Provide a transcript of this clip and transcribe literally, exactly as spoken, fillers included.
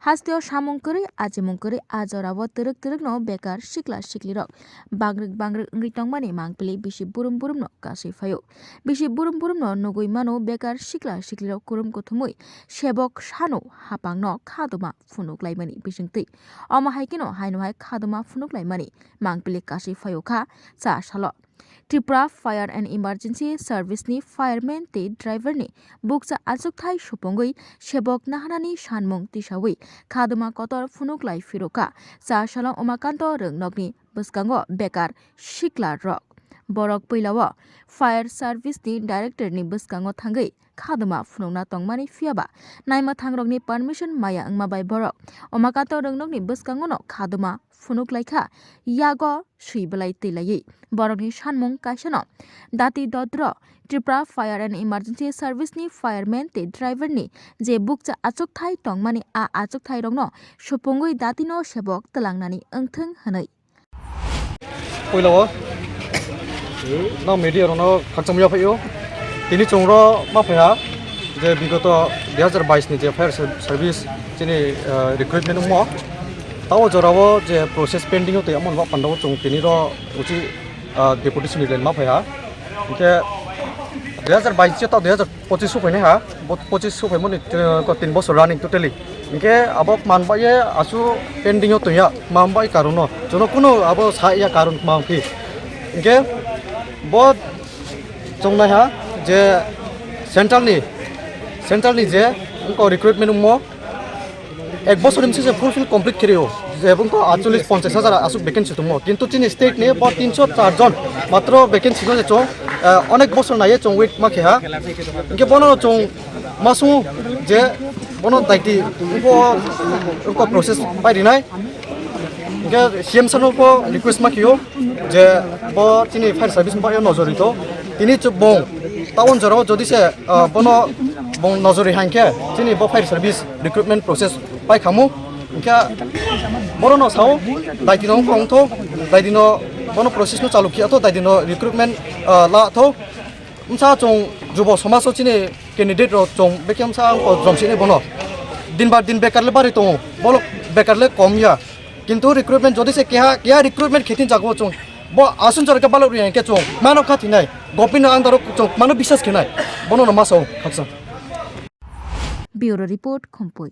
Hasteo samung kwrwi, achimung kwrwi, a jorao twrwk twrwkno bekar sikla siklirok bangrik bangrik wngwi tongmani mangpili bisi burum burumno kasui phaio. Bisi burum burumno nugwi mano bekar sikla siklirok kurum kuthumwi sebok sano hapangno khaduma phunuk laimani bisingtwi. Omo hai kheno haino hai khaduma phunuk laimani mangpili kasui phaio kha cha salo. Tripura Fire and Emergency Service ni fireman tei driver ni bukcha achukthai supungwi sebok nahanani sanmung tisawi khaduma kotor phunuk lai phirokha cha salo Umakanto Rwngnokni bwskango bekar sikla rok. Borok puilao fire service ni director ni bwskango thangwi khaduma phunukna tongmani phiyaba naima thangrokni permission maya wngma bai borok Umakanto Rwngnokni bwskangono khaduma phunuk laikha, yago swi belai twi laiwi. Borokni sanmung kaisano dati dodro Tripura Fire and Emergency Service ni fireman tei driver ni je bukcha achukthai tongmani a achukthai rokno supungwi datino sebok twlangnani wngthwng hwnwi. Puila o no media rokno khakchangma yaphaio. Tini chwngno ma phaiha je bigoto dui hazar bais ni je fire ser-, service chini, ah, recruitment wngmo. Tao jorao je process pending o tei omo ba pandao chwng tini ro uchi, ah, deputation ni line ma phaiha. Hingke dui hazar bais se tao dui hazar pochis sophainai ha, bo pochis sophaimani, eh, ko tin bosor running totally. Hingke abo manbaye asu pending o tongya, manbai karon no. Jono kuno abo sa ya karon ma phi. Hingke bo chongnai ha je central ni, central ni je ko recruitment mo ek bosor ni sise fulfill complete khe rio, je bung ko atchollis ponchas hajar asuk vacancy tongmo, kintu chini state ni bo tinso char jon matro vacancy no je chong, eh, onek bosor naiye chong wait ma khe ha. Hingke bono chong ma sungo je bono daiti bo ko process pai rinai. Hingke C M sir no bo request ma khio je bo chini fire service ni bagwi nojor rito. Tini chwng bong town jorao jodi se, ah, bono bong nojor ri hangkhe chini bo fire service recruitment process pai khamu. Hingke boro no sao daiti no wngkha wngtho, daiti no bono process no chalu khiya tho, daiti no recruitment, ah, la tho. Msa chwng jubo somaj o chini candidate rok chwng bekhe msa ang ko jom sini bono. Din bar din bekar le bari tongo, bolok bekar le kom ya. Kintu recruitment jodi se keha, keha recruitment khetin jago chwng. Bo asun jora ke balok ri ke chwng. Mano kha thinai. Government ang daro chwng. Mano bisas khenai. Bono no masa o khaksa. Bureau Report, Khumpui.